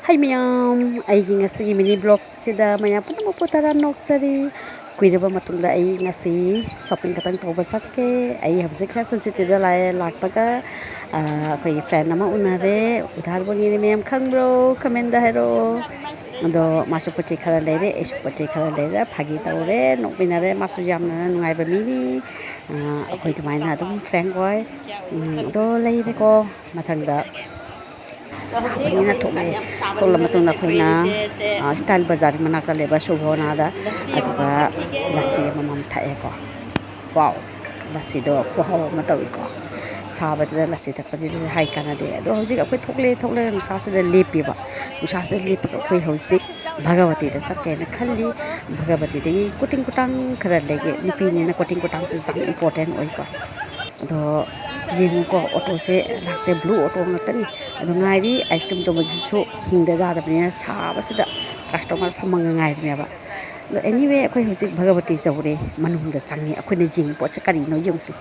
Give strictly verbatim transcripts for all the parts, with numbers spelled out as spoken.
ꯍꯥꯏ ꯃꯌꯥꯝ, ꯑꯩꯒꯤ ꯉꯁꯤꯒꯤ mini vlogꯁꯤꯗ ꯃꯌꯥꯝ ꯄꯨꯝꯅꯃꯛꯄꯨ ꯇꯔꯥꯝꯅ ꯑꯣꯛꯆꯔꯤ꯫ ꯀꯨꯏꯔꯕ ꯃꯇꯨꯡꯗ ꯑꯩ ꯉꯁꯤ shopping ꯈꯛꯇꯪ ꯇꯧꯕ ꯆꯠꯀꯦ꯫ ꯑꯩ ꯍꯧꯖꯤꯛ fashion cityꯗ ꯂꯥꯛꯑꯦ꯫ ꯂꯥꯛꯄꯒ, ꯑ, ꯑꯩꯈꯣꯏꯒꯤ friend ꯑꯃ ꯎꯅꯔꯦ꯫ ꯎꯙꯥꯔ ꯕꯣꯅꯤꯅꯦ ꯃꯌꯥꯝ ꯈꯪꯕ꯭ꯔꯣ? Commentꯗ ꯍꯥꯏꯔꯛꯑꯣ꯫ ꯑꯗꯣ ꯃꯥꯁꯨ ꯄꯣꯠ ꯆꯩ ꯈꯔ ꯂꯩꯔꯦ, ꯑꯩꯁꯨ ꯄꯣꯠ ꯆꯩ ꯈꯔ ꯂꯩꯔꯦ꯫ ꯐꯥꯒꯤ ꯇꯧꯔꯦ, ꯅꯣꯛꯃꯤꯟꯅꯔꯦ꯫ ꯃꯥꯁꯨ ꯌꯥꯝꯅ ꯅꯨꯡꯉꯥꯏꯕ ꯃꯤꯅꯤ꯫ ꯑ, ꯑꯩꯈꯣꯏ ꯑꯗꯨꯃꯥꯏꯅ ꯑꯗꯨꯝ frank ꯑꯣꯏ꯫ ꯎꯝ, ꯑꯗꯣ ꯂꯩꯔꯦꯀꯣ꯫ ꯃꯊꯪꯗ ꯁꯥꯕꯅꯤꯅ ꯊꯣꯛꯂꯛꯑꯦ꯫ ꯊꯣꯛꯂ ꯃꯇꯨꯡꯗ ꯑꯩꯈꯣꯏꯅ, ꯑ, style ꯕꯖꯥꯔꯒꯤ ꯃꯅꯥꯛꯇ ꯂꯩꯕ ꯁꯨꯚꯣꯅꯥꯗ ꯑꯗꯨꯒ ꯂꯁꯤ ꯑꯃꯃꯝ ꯊꯛꯑꯦꯀꯣ꯫ Wow! ꯂꯁꯤꯗꯣ ꯈꯨꯍꯥꯎ ꯑꯃ ꯇꯧꯏꯀꯣ꯫ ꯁꯥꯕꯁꯤꯗ ꯂꯁꯤ ꯊꯛꯄꯗꯤ ꯍꯥꯏ ꯀꯥꯟꯅꯗꯦ꯫ ꯑꯗꯣ ꯍꯧꯖꯤꯛ ꯑꯩꯈꯣꯏ ꯊꯣꯛꯂꯦ, ꯊꯣꯛꯂꯒ ꯅꯨꯡꯁꯥꯁꯤꯗ ꯂꯦꯞꯄꯤꯕ꯫ ꯅꯨꯡꯁꯥꯁꯤꯗ ꯂꯦꯞꯄꯒ ꯑꯩꯈꯣꯏ ꯍꯧꯖꯤꯛ ꯚꯒꯕꯇꯤꯗ ꯆꯠꯀꯦꯅ ꯈꯜꯂꯤ꯫ ꯚꯒꯕꯇꯤꯗꯒꯤ ꯀꯣꯇꯤꯡ ꯀꯣꯇꯥꯡ ꯈꯔ ꯂꯩꯒꯦ꯫ ꯅꯨꯄꯤꯅꯤꯅ ꯀꯣꯇꯤꯡ ꯀꯣꯇꯥꯡꯁꯦ ꯌꯥꯝ important ꯑꯣꯏꯀꯣ꯫ ꯑꯗꯣ ꯌꯦꯡꯉꯨꯀꯣ, ꯑꯣꯇꯣꯁꯦ ꯂꯥꯛꯇꯦ, blue ꯑꯣꯇꯣ ꯉꯥꯛꯇꯅꯤ꯫ ꯑꯗꯣ ꯉꯥꯏꯔꯤ, ice cream ꯇꯧꯕꯁꯤꯁꯨ ꯍꯤꯡꯗ ꯌꯥꯗꯕꯅꯤꯅ ꯁꯥꯕꯁꯤꯗ customer ꯐꯝꯃꯒ ꯉꯥꯏꯔꯤꯅꯦꯕ꯫ ꯑꯗꯣ anyway, ꯑꯩꯈꯣꯏ ꯍꯧꯖꯤꯛ ꯚꯒꯕꯇꯤ ꯌꯧꯔꯦ, ꯃꯅꯨꯡꯗ ꯆꯪꯉꯤ꯫ ꯑꯩꯈꯣꯏꯅ ꯌꯦꯡꯉꯤ ꯄꯣꯠꯁꯦ ꯀꯔꯤꯅꯣ ꯌꯦꯡꯉꯨꯁꯤ꯫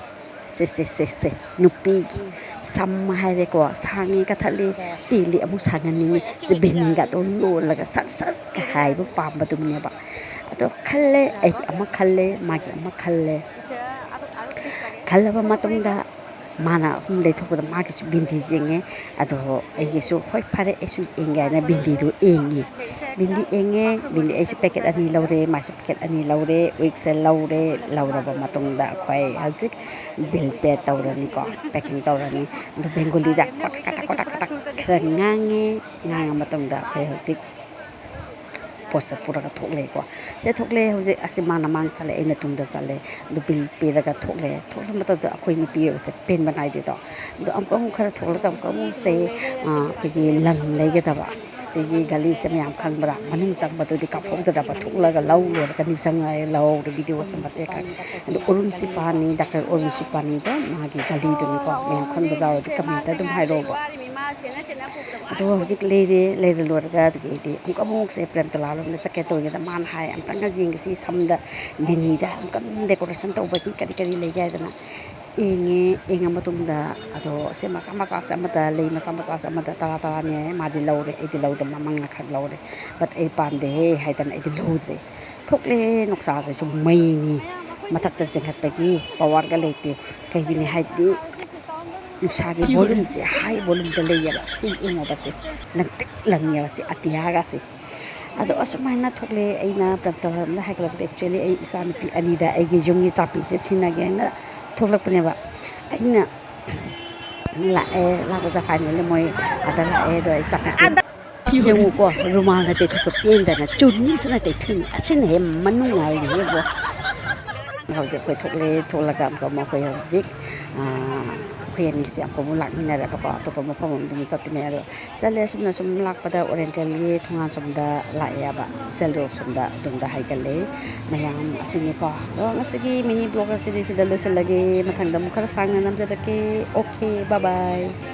ꯁꯦ, ꯁꯦ, ꯁꯦ, ꯁꯦ, ꯅꯨꯄꯤꯒꯤ ꯁꯝ ꯍꯥꯏꯔꯦꯀꯣ, ꯁꯥꯡꯉꯤ ꯀꯛꯊꯠꯂꯤ, ꯇꯦꯜꯂꯤ ꯑꯃꯨꯛ ꯁꯥꯡꯍꯟꯅꯤꯡꯉꯤ꯫ ꯁꯤ ꯕꯦꯅꯤꯒꯗꯣ ꯂꯣꯜꯂꯒ ꯁꯠ ꯁꯠꯀ ꯍꯥꯏꯕ ꯄꯥꯝꯕꯗꯨꯅꯦꯕ꯫ ꯑꯗꯣ ꯈꯜꯂꯦ, ꯑꯩꯒꯤ ꯑꯃ ꯈꯜꯂꯦ, ꯃꯥꯒꯤ ꯑꯃ ꯈꯜꯂꯦ꯫ ꯈꯜꯂꯕ ꯃꯇꯨꯡꯗ ꯃꯥꯅ ꯑꯍꯨꯝ ꯂꯩꯊꯣꯛꯄꯗ ꯃꯥꯒꯤꯁꯨ ꯕꯤꯟꯗꯤ ꯌꯦꯡꯉꯦ꯫ ꯑꯗꯣ ꯑꯩꯒꯤꯁꯨ, "ꯍꯣꯏ, ꯐꯔꯦ, ꯑꯩꯁꯨ ꯌꯦꯡꯒꯦ" ꯍꯥꯏꯅ ꯕꯤꯟꯗꯤꯗꯨ ꯌꯦꯡꯉꯤ꯫ ꯕꯤꯟꯗꯤ ꯌꯦꯡꯉꯦ, ꯕꯤꯟꯗꯤ ꯑꯩꯁꯨ packet ꯑꯅꯤ ꯂꯧꯔꯦ, ꯃꯥꯁꯨ packet ꯑꯅꯤ ꯂꯧꯔꯦ, wigꯁꯦ ꯂꯧꯔꯦ꯫ ꯂꯧꯔꯕ ꯃꯇꯨꯡꯗ ꯑꯩꯈꯣꯏ ꯍꯧꯖꯤꯛ bill pay ꯇꯧꯔꯅꯤꯀꯣ, packing ꯇꯧꯔꯅꯤ꯫ ꯑꯗꯣ ꯕꯦꯡꯒꯣꯂꯤꯗ ꯀꯣꯇꯛ ꯀꯇꯛ ꯀꯣꯇꯛ ꯀꯇꯛ ꯈꯔ ꯉꯥꯡꯉꯦ꯫ ꯉꯥꯡꯉ ꯃꯇꯨꯡꯗ ꯑꯩꯈꯣꯏ ꯍꯧꯖꯤꯛ ꯄꯣꯠꯁꯦ ꯄꯨꯔꯒ ꯊꯣꯛꯂꯛꯑꯦꯀꯣ꯫ ꯁꯤꯗ ꯊꯣꯛꯂꯛꯑꯦ꯫ ꯍꯧꯖꯤꯛ ꯑꯁꯤ ꯃꯥꯅ ꯃꯥꯡ ꯆꯠꯂꯦ, ꯑꯩꯅ ꯇꯨꯡꯗ ꯆꯠꯂꯦ꯫ ꯑꯗꯨ bill ꯄꯤꯔꯒ ꯊꯣꯛꯂꯛꯑꯦ꯫ ꯊꯣꯛꯂꯛꯄ ꯃꯇꯝꯗ ꯑꯩꯈꯣꯏ ꯅꯨꯄꯤ ꯑꯣꯏꯕꯁꯦ ꯄꯦꯟꯕ ꯅꯥꯏꯗꯦꯗꯣ꯫ ꯑꯗꯣ ꯑꯃꯨꯛ, ꯑꯃꯨꯛ ꯈꯔ ꯊꯣꯛꯂꯒ ꯑꯃꯨꯛ, ꯑꯃꯨꯛꯁꯦ, ꯑ, ꯑꯩꯈꯣꯏꯒꯤ ꯂꯪ ꯂꯩꯒꯗꯕ, ꯁꯤꯒꯤ ꯒꯂꯤꯁꯦ ꯃꯌꯥꯝ ꯈꯪꯕ꯭ꯔꯥ? ꯃꯅꯨꯡ ꯆꯪꯕꯗꯨꯗꯤ ꯀꯥꯞꯍꯧꯗ꯭ꯔꯕ, ꯊꯣꯛꯂꯒ ꯂꯧꯔꯨꯔꯒ ꯅꯤꯡꯁꯤꯡꯉꯛꯑꯦ, ꯂꯧꯔꯦ videoꯁꯦ ꯃꯇꯦꯛ ꯈꯔ꯫ ꯑꯗꯣ ꯑꯔꯨꯟ ꯁꯤꯄꯥꯅꯤ, doctor ꯑꯔꯨꯟ ꯁꯤꯄꯥꯅꯤꯗꯣ ꯃꯥꯒꯤ ꯒꯂꯤꯗꯨꯅꯤꯀꯣ꯫ ꯃꯌꯥꯝ ꯈꯪꯕ ꯌꯥꯎꯔꯗꯤ commentꯇ ꯑꯗꯨꯝ ꯍꯥꯏꯔꯛꯑꯣꯕ꯫ ꯑꯗꯣ ꯍꯧꯖꯤꯛ ꯂꯩꯔꯦ, ꯂꯩꯔ ꯂꯣꯏꯔꯒ ꯑꯗꯨꯒꯤꯗꯤ ꯑꯃꯨꯛ, ꯑꯃꯨꯛꯁꯦ ꯄ꯭ꯔꯦꯝꯇꯂꯥ ꯂꯣꯝꯗ ꯆꯠꯀꯦ ꯇꯧꯔꯤꯉꯩꯗ ꯃꯥꯅ ꯍꯥꯏ, "ꯑꯝꯇꯪꯒ ꯌꯦꯡꯒꯦꯁꯤ ꯁꯝꯗ ꯕꯤꯅꯤꯗ ꯑꯃꯨꯛꯇꯪ decoration ꯇꯧꯕꯒꯤ ꯀꯔꯤ ꯀꯔꯤ ꯂꯩꯒꯦ?" ꯍꯥꯏꯗꯅ ꯌꯦꯡꯉꯦ꯫ ꯌꯦꯡꯉ ꯃꯇꯨꯡꯗ ꯑꯗꯣ ꯁꯦ ꯃꯆꯥ ꯃꯆꯥꯁꯦ ꯑꯃꯗ, ꯂꯩ ꯃꯆꯥ ꯃꯆꯥꯁꯦ ꯑꯃꯗ ꯇꯔꯥ ꯇꯔꯥꯅꯦ ꯍꯥꯏꯌꯦ꯫ ꯃꯥꯗꯤ ꯂꯧꯔꯦ, ꯑꯩꯗꯤ ꯂꯧꯗꯕ, ꯃꯉꯥꯈꯛ ꯂꯧꯔꯦ꯫ But ꯑꯩ ꯄꯥꯝꯗꯦꯍꯦ ꯍꯥꯏꯗꯅ ꯑꯩꯗꯤ ꯂꯧꯗ꯭ꯔꯦ꯫ ꯊꯣꯛꯂꯛꯑꯦ, ꯅꯨꯡꯁꯥꯁꯤꯁꯨ ꯃꯩꯅꯤ, ꯃꯊꯛꯇ ꯆꯦꯟꯈꯠꯄꯒꯤ powerꯒ ꯂꯩꯇꯦ꯫ ꯀꯩꯒꯤꯅꯤ ꯍꯥꯏꯗꯤ ꯅꯨꯡꯁꯥꯒꯤ volumeꯁꯦ high volumeꯗ ꯂꯩꯌꯦꯕ꯫ ꯁꯤ ꯌꯦꯡꯉꯣꯕ, ꯁꯤ ꯂꯪꯇ꯭ꯔꯤꯛ ꯂꯪꯉꯦꯕ, ꯁꯤ ꯑꯇꯤꯌꯥꯒꯁꯦ꯫ ꯑꯗꯣ ꯑꯁꯨꯃꯥꯏꯅ ꯊꯣꯛꯂꯛꯑꯦ꯫ ꯑꯩꯅ ꯄ꯭ꯔꯦꯝꯇꯣꯟꯗ ꯍꯥꯏꯒꯠꯂꯛꯄꯗ, actually ꯑꯩ ꯏꯆꯥꯅꯨꯄꯤ ꯑꯅꯤꯗ ꯑꯩꯒꯤ ꯌꯨꯝꯒꯤ ꯆꯥꯛꯄꯤꯁꯦ ꯁꯤꯟꯅꯒꯦ ꯍꯥꯏꯅ ꯊꯣꯛꯂꯛꯄꯅꯦꯕ꯫ ꯑꯩꯅ ꯂꯥꯛꯑꯦ, ꯂꯥꯛꯄꯗ finally ꯃꯣꯏ ꯑꯗ ꯂꯥꯛꯑꯦ꯫ ꯑꯗꯣ ꯑꯩ ꯆꯥꯛ ꯌꯦꯡꯉꯨꯀꯣ, ꯔꯨꯃꯥꯜꯅ ꯇꯩꯊꯣꯛꯄ ꯄꯦꯟꯗꯅ ꯆꯨꯅꯤꯁꯤꯅ ꯇꯩꯊꯣꯛꯏꯅꯤ꯫ ꯑꯁꯤꯅ ꯍꯦꯛ ꯃꯅꯨꯡ ꯍꯥꯏꯔꯤꯅꯦꯕꯣ꯫ ꯍꯧꯖꯤꯛ ꯑꯩꯈꯣꯏ ꯊꯣꯛꯂꯛꯑꯦ꯫ ꯊꯣꯛꯂꯒ ꯑꯃꯨꯛꯀ ꯑꯃꯨꯛ ꯑꯩꯈꯣꯏ ꯍꯧꯖꯤꯛ, ꯑꯩꯈꯣꯏ ꯑꯅꯤꯁꯦ ꯑꯃꯨꯛꯀ ꯑꯃꯨꯛ ꯂꯥꯛꯃꯤꯟꯅꯔꯦꯕꯀꯣ꯫ ꯑꯇꯣꯞꯄ ꯃꯐꯝ ꯑꯃꯗ ꯑꯃꯨꯛ ꯆꯠꯇꯣꯏꯅꯦ꯫ ꯑꯗꯣ ꯆꯠꯂꯦ꯫ ꯑꯁꯨꯝꯅ ꯁꯨꯝ ꯂꯥꯛꯄꯗ Orientalꯒꯤ ꯊꯣꯡꯒꯥꯟ ꯁꯣꯝꯗ ꯂꯥꯛꯑꯦꯕ, ꯖꯦꯜ ꯔꯣꯛ ꯁꯣꯝꯗ ꯑꯗꯣꯝꯗ ꯍꯥꯏꯒꯠꯂꯦ ꯃꯌꯥꯝ꯫ ꯑꯁꯤꯅꯤꯀꯣ꯫ ꯑꯗꯣ ꯉꯁꯤꯒꯤ mini vlog ꯑꯁꯤꯗꯤ ꯁꯤꯗ ꯂꯣꯏꯁꯤꯜꯂꯒꯦ꯫ ꯃꯊꯪꯗ ꯑꯃꯨꯛ ꯈꯔ ꯁꯥꯡꯅ ꯅꯝꯖꯔꯛꯀꯦ꯫ Okay, bye bye꯫